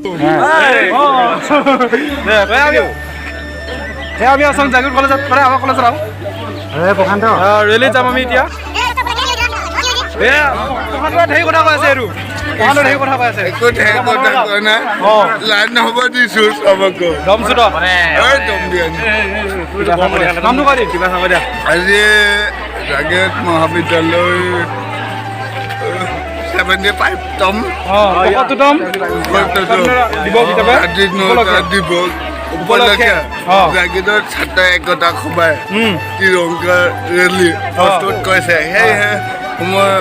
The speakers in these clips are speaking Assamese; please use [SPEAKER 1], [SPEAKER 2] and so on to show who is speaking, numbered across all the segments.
[SPEAKER 1] অঁ, আমি আছোঁ জাগীৰোড কলেজত, মানে আমাৰ কলেজত আৰু
[SPEAKER 2] প্ৰশান্ত।
[SPEAKER 1] ৰেলীত যাম আমি এতিয়া। এয়া প্ৰশান্তই ধেৰ কথা কৈ আছে। এইটো প্ৰশান্তই ধেৰ কথা কৈ আছে।
[SPEAKER 3] একো ঢেৰ কথা কোৱা নাই। লাইন হ'ব দিছো চবকে।
[SPEAKER 1] দম চুত।
[SPEAKER 3] এই দম দিয়া নাই।
[SPEAKER 1] নামটো কৈ দি কিবা খাব দিয়া।
[SPEAKER 3] আজি জাগীৰোড মহাবিদ্যালয় 75তম
[SPEAKER 1] অঁ, 75তম দিৱস হিচাপে।
[SPEAKER 3] স্বাধীনতা দিৱস উপলক্ষে জাগীৰোডত ছাত্ৰ একতা সভাই তিৰংগা ৰেলী প্ৰস্তুত কৰিছে। সেয়েহে মই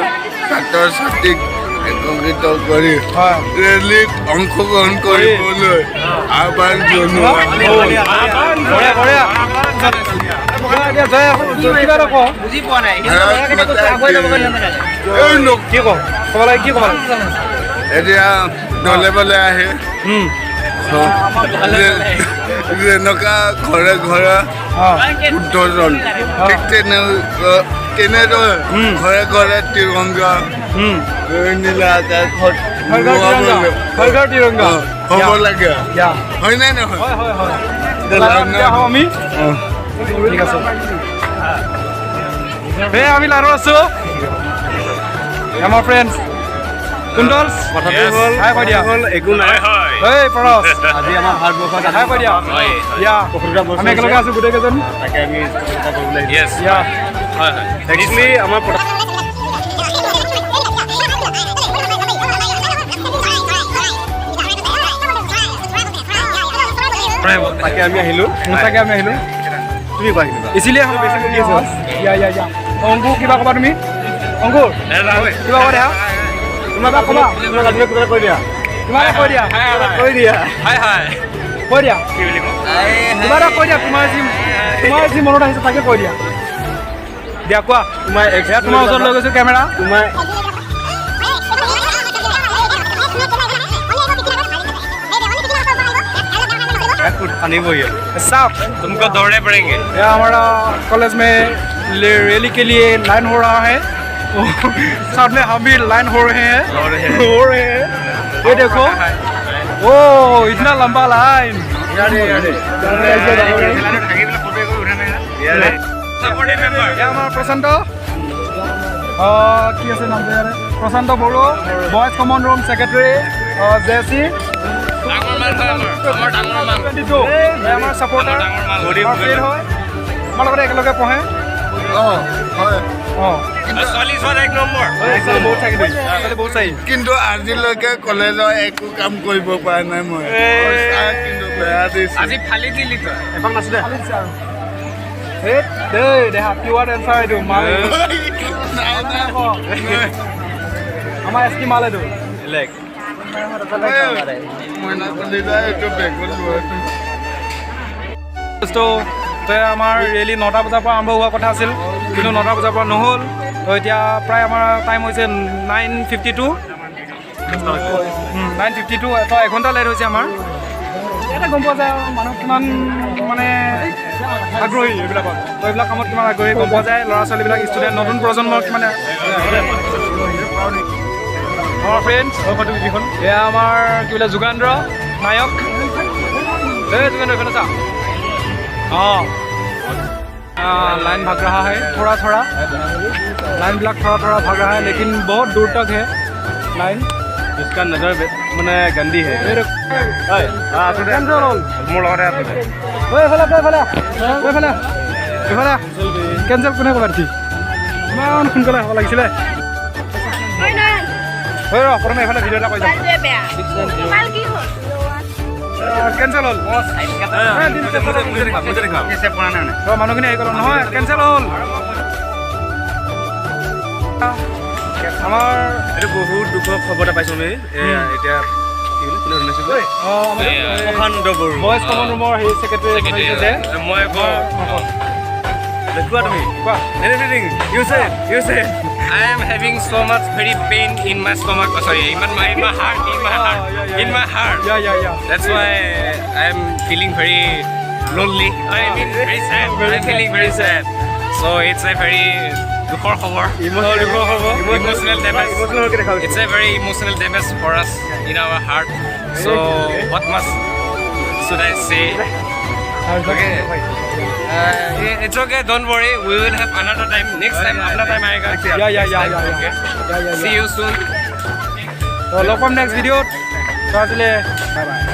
[SPEAKER 3] ছাত্ৰ ছাত্ৰীক একত্ৰিত কৰি ৰেলীত অংশগ্ৰহণ কৰিবলৈ আহ্বান জনোৱা হ'ল।
[SPEAKER 1] বঢ়িয়া বঢ়িয়া। এতিয়া জয়, কিবা এটা কওঁ।
[SPEAKER 4] বুজি পোৱা নাই।
[SPEAKER 3] ভাৰত মাতা কি। এই
[SPEAKER 1] কি কওঁ, ক'ব লাগে, কি ক'ব লাগে?
[SPEAKER 3] এতিয়া দলে বলে আহে, যেনেকুৱা ঘৰে ঘৰে বুদ্ধজন, ঠিক তেনেকুৱা তেনেদৰে ঘৰে ঘৰে তিৰংগা নীলা আকাশত
[SPEAKER 1] ঘৰ ঘৰ তিৰংগা, ঘৰ ঘৰ তিৰংগা
[SPEAKER 3] হ'ব লাগে। হয় নে নহয়?
[SPEAKER 1] হয়। আহোঁ আমি। ঠিক আছে। এই আমি লাৰু আছো। আমাৰ ফ্ৰেণ্ডছ কুন্তল।
[SPEAKER 2] কথাটো হ'ল
[SPEAKER 1] হাই কৈ দিয়া।
[SPEAKER 2] হ'ল, একো নাই।
[SPEAKER 1] এই পৰশ।
[SPEAKER 2] আজি আমাৰ ভাৰতবৰ্ষত
[SPEAKER 1] হাই কৈ দিয়া। ইয়া।
[SPEAKER 2] 75টা বছৰ।
[SPEAKER 1] আমি একেলগে আছো গোটেইকেইজন।
[SPEAKER 2] তাকে আমি এটা কৰিবলৈ আহিছোঁ।
[SPEAKER 1] ইয়া।
[SPEAKER 2] একচুৱেলি আমাৰ তাকে আমি আহিলোঁ।
[SPEAKER 1] সঁচাকে আমি আহিলোঁ।
[SPEAKER 2] তুমি কোৱা কিবা।
[SPEAKER 1] इसीलिए हम ইয়া ইয়া ইয়া। অংকুৰ, কিবা ক'বা তুমি? অংকুৰ, কিবা ক'বা দেখা। কিবা ক'বা।
[SPEAKER 2] কিবা কৈ দিয়া।
[SPEAKER 1] কিবা এটা কৈ দিয়া।
[SPEAKER 2] কৈ দিয়া।
[SPEAKER 1] কৈ দিয়া, কিবা এটা কৈ দিয়া। তোমাৰ যি মনত আহিছে তাকে কৈ দিয়া। দিয়া, কোৱা।
[SPEAKER 2] তোমাৰ
[SPEAKER 1] এয়া তোমাৰ ওচৰত লৈ গৈছোঁ কেমেৰা।
[SPEAKER 2] তোমাৰ পানী বহি
[SPEAKER 1] साफ।
[SPEAKER 5] तुमको दौड़ने पड़ेंगे।
[SPEAKER 1] यह हमारा कॉलेज में रैली के लिए लाइन हो रहा है। साथ में हम भी लाइन हो रहे हैं, हो रहे हैं। ये देखो, ओ इतना लंबा लाइन। ये हमारा প্ৰশান্ত, কি আছে নামটো ইয়াৰে? প্ৰশান্ত Bodo, boys common room secretary, JC 22। আমাৰ ছাপৰ্টাৰ, আমাৰ ফ্ৰেণ্ড হয়, আমাৰ লগতে একেলগে পঢ়ে।
[SPEAKER 3] অঁ, হয়।
[SPEAKER 5] ছোৱালী ছোৱালী এক নম্বৰ।
[SPEAKER 1] ছোৱালী বহুত চাই, কিন্তু ছোৱালী বহুত চাই।
[SPEAKER 3] কিন্তু আজিলৈকে কলেজৰ একো কাম কৰিব পৰা নাই মই। ছাৰ কিন্তু বেয়া দিছে।
[SPEAKER 5] আজি ফালি দিলি তই।
[SPEAKER 2] এখন নাচো দে।
[SPEAKER 1] এই দেই দেহা, পিয়ৰ ডেন্সাৰ এইটো মাল।
[SPEAKER 3] নাই নাই।
[SPEAKER 1] আমাৰ এছ টি মাল এইটো।
[SPEAKER 2] বেলেগ।
[SPEAKER 3] মইনা কলিতা, এইটো বেগত লোৱাটো।
[SPEAKER 1] তো আমাৰ ৰেলী 9টা বজাৰ পৰা আৰম্ভ হোৱা কথা আছিল, কিন্তু 9টা বজাৰ পৰা নহ'ল। তো এতিয়া প্ৰায় আমাৰ টাইম হৈছে 9:52, 9:52। তো এঘণ্টা লেট হৈছে আমাৰ। ইয়াতে গম পোৱা যায় আৰু মানুহ কিমান মানে আগ্ৰহী এইবিলাকত। তো এইবিলাক কামত কিমান আগ্ৰহী গম পোৱা যায়। ল'ৰা ছোৱালীবিলাক, ষ্টুডেণ্ট, নতুন প্ৰজন্মৰ কিমান। আমাৰ ফ্ৰেণ্ডছ, এয়া আমাৰ কি বোলে যোগেন্দ্ৰ নায়ক। এই যোগেন্দ্ৰ, এইফালে চা। অঁ, लाइन भाग रहा है थोड़ा थोड़ा। लाइन বিলাক थोड़ा थोड़ा भाग रहा है, लेकिन बहुत दूर तक है लाइन।
[SPEAKER 2] जिसका नजर মানে गंदी है।
[SPEAKER 1] হয়, কেঞ্চেল হ'ল।
[SPEAKER 2] মোৰ লগতে আছে।
[SPEAKER 1] ঐ এইফালে, তই এইফালে, এইফালে, এইফালে। কেঞ্চেল কোনে ক'বা দিছি? ইমান সোনকালে হ'ব লাগিছিলে। ঐ ৰ, প্ৰথমে এইফালে ভিডিঅ' এটা কৈ যাম। কেঞ্চেল হ'ল। ৰ, মানুহখিনি আহি গ'ল নহয়। কেঞ্চেল হ'ল আমাৰ।
[SPEAKER 2] এইটো বহুত দুখৰ খবৰ এটা পাইছোঁ আমি। এয়া এতিয়া কি বোলে, কোনে জনাইছে?
[SPEAKER 1] অঁ।
[SPEAKER 2] প্ৰশান্ত বড়ো।
[SPEAKER 1] বইজ কমন ৰুমৰ সেই ছেক্ৰেটাৰী যে।
[SPEAKER 5] মই কওঁ।
[SPEAKER 2] কোৱা তুমি।
[SPEAKER 1] কোৱা।
[SPEAKER 2] Anything you say, you say.
[SPEAKER 5] I am having so much very pain in my stomach. Oh, sorry, in my heart, in my heart, in my heart.
[SPEAKER 1] Yeah yeah yeah.
[SPEAKER 5] That's why I am feeling very lonely. I mean, very sad. I'm feeling very sad. So it's a very দুখৰ খবৰ।
[SPEAKER 2] দুখৰ খবৰ।
[SPEAKER 5] Emotional damage.
[SPEAKER 2] Emotional.
[SPEAKER 5] It's a very emotional damage for us in our heart. So what must should I say? Okay. It's okay, don't worry. We will have another time. Next time, अपना time आएगा.
[SPEAKER 1] Yeah.
[SPEAKER 5] Okay.
[SPEAKER 1] Yeah.
[SPEAKER 5] See you soon.
[SPEAKER 1] তো লগ পাম নেক্সট ভিডিঅ'ত। তো আজিলৈ বাই বাই।